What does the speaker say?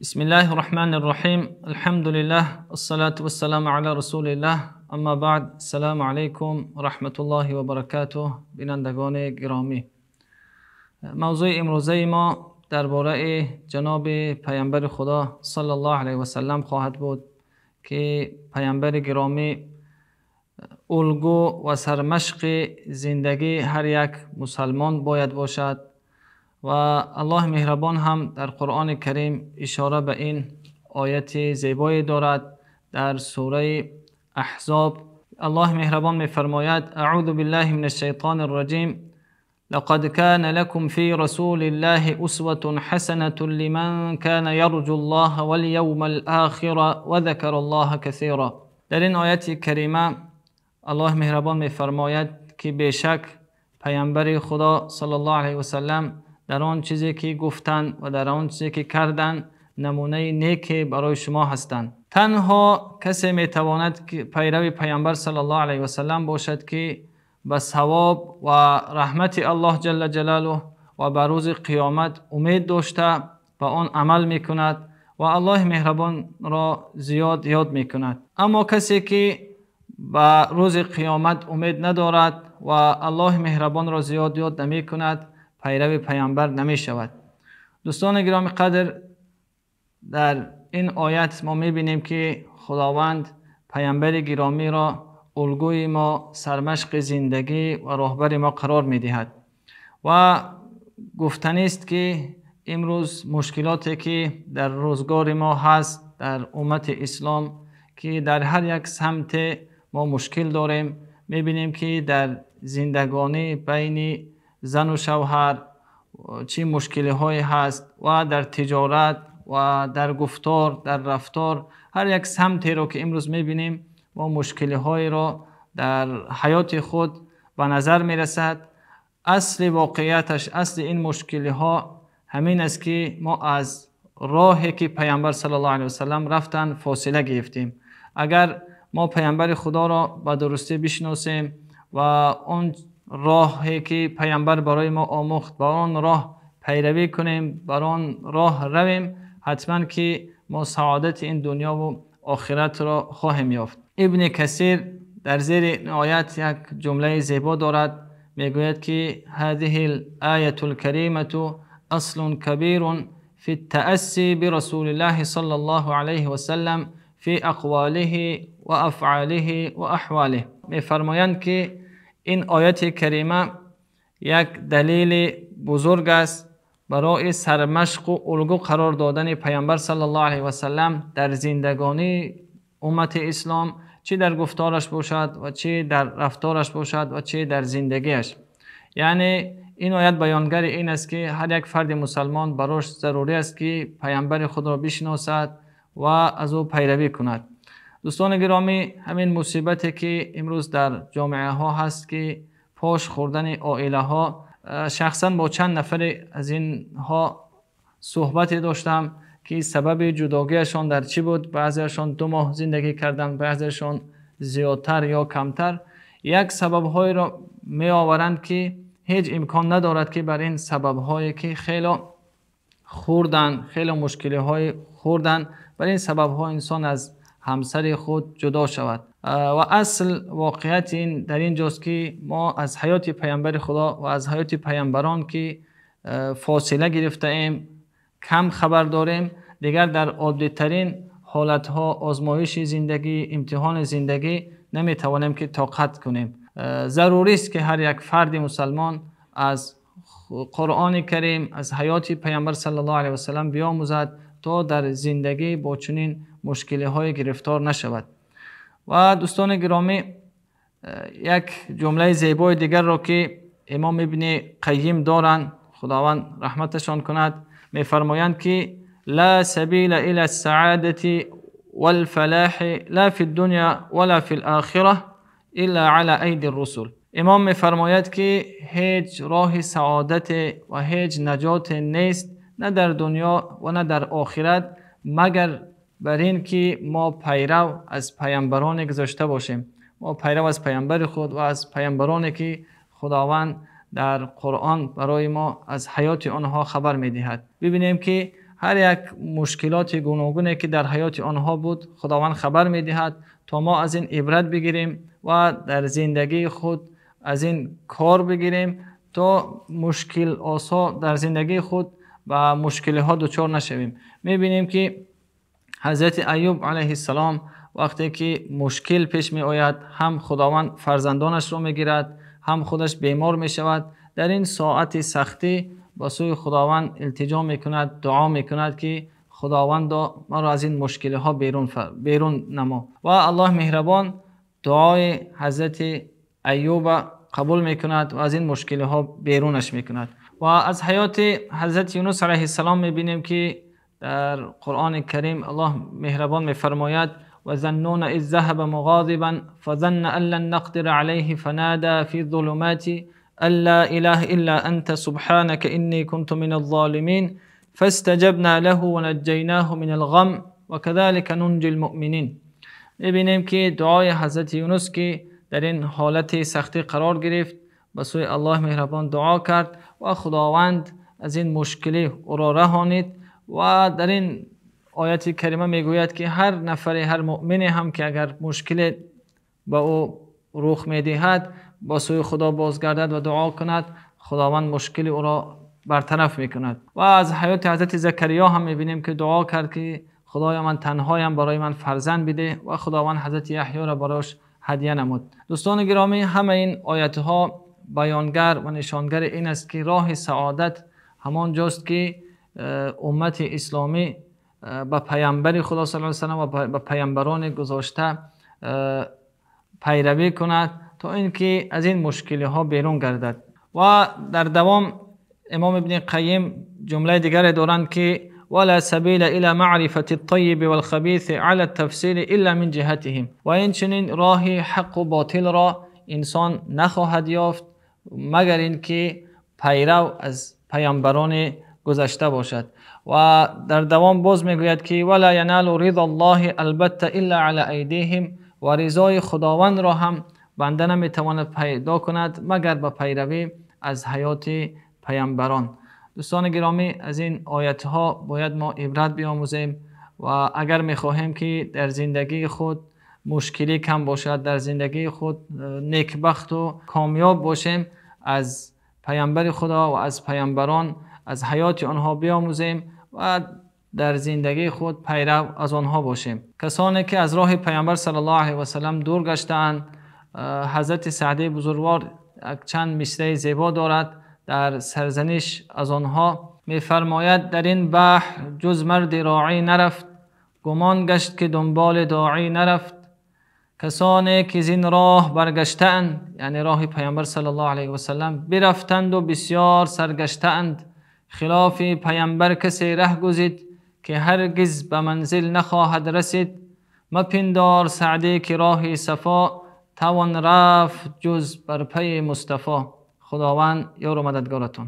بسم الله الرحمن الرحيم، الحمد لله، الصلاة والسلام على رسول الله، اما بعد، السلام علیکم و رحمة الله و برکاته. بینندگان گرامی، موضوع امروزه ما درباره جناب پیامبر خدا صلی الله علیه و سلم خواهد بود که پیامبر گرامی الگو و سرمشق زندگی هر یک مسلمان باید باشد و الله مهربان هم در قرآن کریم اشاره به این آیت زیبایی دارد. در سوره احزاب الله مهربان می‌فرماید: اعوذ بالله من الشیطان الرجیم، لقد كان لكم في رسول الله أسوة حسنة لمن كان يرجو الله واليوم الآخر وذكر الله كثيرا. در این آیت کریمه الله مهربان می‌فرماید که بیشک پیامبر خدا صلی الله علیه و سلم در آن چیزی که گفتند و در آن چیزی که کردند نمونه نیک برای شما هستند. تنها کسی میتواند که پیرو پیامبر صلی الله علیه و سلم باشد که به ثواب و رحمت الله جل جلاله و به روز قیامت امید داشته به آن عمل میکند و الله مهربان را زیاد یاد میکند. اما کسی که به روز قیامت امید ندارد و الله مهربان را زیاد یاد نمیکند، پیرو پیامبر نمی شود. دوستان گرامی قدر، در این آیت ما میبینیم که خداوند پیامبر گرامی را الگوی ما، سرمشق زندگی و راهبر ما قرار میدهد. و گفتنی است که امروز مشکلاتی که در روزگار ما هست در امت اسلام، که در هر یک سمت ما مشکل داریم، میبینیم که در زندگانی بین زن و شوهر چی مشکلی های هست و در تجارت و در گفتار، در رفتار، هر یک سمتی رو که امروز میبینیم ما مشکلی های را در حیات خود به نظر میرسد. اصل واقعیتش، اصل این مشکلی ها همین است که ما از راهی که پیامبر صلی الله علیه و سلم رفتن فاصله گرفتیم. اگر ما پیامبر خدا را به درستی بشناسیم و آن راهی که پیامبر برای ما آموخت با آن راه پیروی کنیم، بر آن راه رویم، حتما که ما سعادت این دنیا و آخرت را خواهیم یافت. ابن کثیر در زیر این آیت یک جمله زیبا دارد، میگوید که هذه الآیة الکریمة اصل کبیر فی التأسی برسول الله صلی الله علیه وسلم فی اقواله و افعاله و احواله. میفرمایند که این آیت کریمه یک دلیل بزرگ است برای سرمشق و الگو قرار دادن پیامبر صلی الله علیه و سلم در زندگانی امت اسلام، چه در گفتارش باشد و چه در رفتارش باشد و چه در زندگیش. یعنی این آیت بیانگر این است که هر یک فرد مسلمان براش ضروری است که پیامبر خود را بشناسد و از او پیروی کند. دوستان گرامی، همین مصیبتی که امروز در جامعه ها هست که پاش خوردن عائله ها، شخصا با چند نفر از اینها صحبتی داشتم که سبب جداگیشان در چی بود. بعضیشان 2 ماه زندگی کردن، بعضیشان زیادتر یا کمتر. یک سبب های را می آورند که هیچ امکان ندارد که بر این سبب هایی که خیلی خوردن، خیلی مشکلی های خوردن، بر این سبب ها انسان از همسر خود جدا شود. و اصل واقعیت این در اینجاست که ما از حیات پیامبر خدا و از حیات پیامبران که فاصله گرفته ایم، کم خبر داریم، دیگر در عادی ترین حالتها، آزمایش زندگی، امتحان زندگی نمیتوانیم که طاقت کنیم. ضروری است که هر یک فرد مسلمان از قرآن کریم، از حیات پیامبر صلی الله علیه و سلم بیاموزد تا در زندگی با چنین مشکلی های گرفتار نشود. و دوستان گرامی، یک جمله زیبای دیگر را که امام ابن قیم دارند، خداوند رحمتشان کند، میفرمایند که لا سبیل الى السعادة والفلاح لا فی الدنیا ولا فی الآخرة الا على ایدی الرسل. امام میفرماید که هیچ راه سعادت و هیچ نجات نیست، نه در دنیا و نه در آخرت، مگر بر این که ما پیرو از پیامبران گذاشته باشیم. ما پیرو از پیامبر خود و از پیامبرانی که خداوند در قرآن برای ما از حیات آنها خبر میدهد. ببینیم که ҳар як мушкилоти гуногуне ки дар ҳаёти онҳо буд, Худованд хабар медиҳад то мо аз ин ибрат бигирем ва дар зиндагии худ аз ин кор бигирем то мушкил осо дар зиндагии худ ба мушкилиҳо дучор нашавем. Мебинем ки Ҳазрати Айюб алайҳиссалом вақте ки мушкил пеш меояд, ҳам Худованд фарзандонашро мегирад, ҳам худаш бемор мешавад. Дар ин соати сахтӣ ба сӯи Худованд илтиҷо мекунад, дуо мекунад ки Худовандо маро аз ин мушкилиҳо берун намо. Ва Аллоҳ меҳрабон дуои Ҳазрати Айюб қабул мекунад ва аз ин мушкилиҳо берунаш мекунад. Ва аз ҳаёти Ҳазрати Юнус алайҳиссалом мебинем ки дар Қуръони Карим Аллоҳ меҳрабон мефармояд: وَذَنُّونَ إِذْ ذَهَبَ مُغَاضِبًا فَظَنَّ أَنْ لَنْ نَقْدِرَ عَلَيْهِ فَنَادَى فِي الظُّلُمَاتِ أَنْ لَا إِلَهَ إِلَّا أَنْتَ سُبْحَانَكَ إِنِّي كُنْتُ مِنَ الظَّالِمِينَ فَاسْتَجَبْنَا لَهُ وَنَجَّيْنَاهُ مِنَ الْغَمِّ وَكَذَلِكَ نُنْجِي الْمُؤْمِنِينَ. می‌بینیم که دعای حضرت یونس که در این حالت سختی قرار گرفت، به سوی الله مهربان دعا کرد و خداوند از این مشکلی او را رهانید. و در این آیت کریمه میگوید که هر نفری، هر مؤمنی هم که اگر مشکل به او رخ میدهد، با سوی خدا بازگردد و دعا کند، خداوند مشکل او را برطرف میکند. و از حیات حضرت زکریا هم میبینیم که دعا کرد که خدایا من تنهایم، برای من فرزند بده، و خداوند حضرت یحیی را براش هدیه نمود. دوستان گرامی، همه این آیت ها بیانگر و نشانگر این است که راه سعادت همان جاست که امت اسلامی به پیامبر خدا صلی الله علیه و سلم و به پیامبران گذاشته پیروی کند تا اینکه از این مشکلی ها بیرون گردد. و در دوام امام ابن قیم جمله دیگر دارند که ولا سبیل الى معرفة الطیب والخبیث على التفصیل الا من جهتهم. و این چنین راه حق و باطل را انسان نخواهد یافت مگر اینکه پیرو از پیامبران گذشته باشد. و در دوام باز میگوید که ولا ینال رضا الله البته الا علی ایدیهم. و رضای خداوند را هم بنده نمیتواند پیدا کند مگر با پیروی از حیات پیامبران. دوستان گرامی، از این آیت ها باید ما عبرت بیاموزیم و اگر میخواهیم که در زندگی خود مشکلی کم باشد، در زندگی خود نیکبخت و کامیاب باشیم، از پیامبر خدا و از پیامبران، از حیات آنها بیاموزیم و در زندگی خود پیرو از آنها باشیم. کسانی که از راه پیامبر صلی الله علیه و سلم دور گشتند، حضرت سعدی بزرگوار چند مصرع زیبا دارد در سرزنش از آنها. می‌فرماید: در این بحر جز مرد راعی نرفت، گمان گشت که دنبال داعی نرفت. کسانی که زین راه برگشتند، یعنی راه پیامبر صلی الله علیه و سلم، برفتند و بسیار سرگشتند. خلاف پیامبر کسی ره گزید که هرگز به منزل نخواهد رسید. مپندار سعدی که راه صفا، توان رفت جز بر پی مصطفی. خداوند یار و مددگارتون.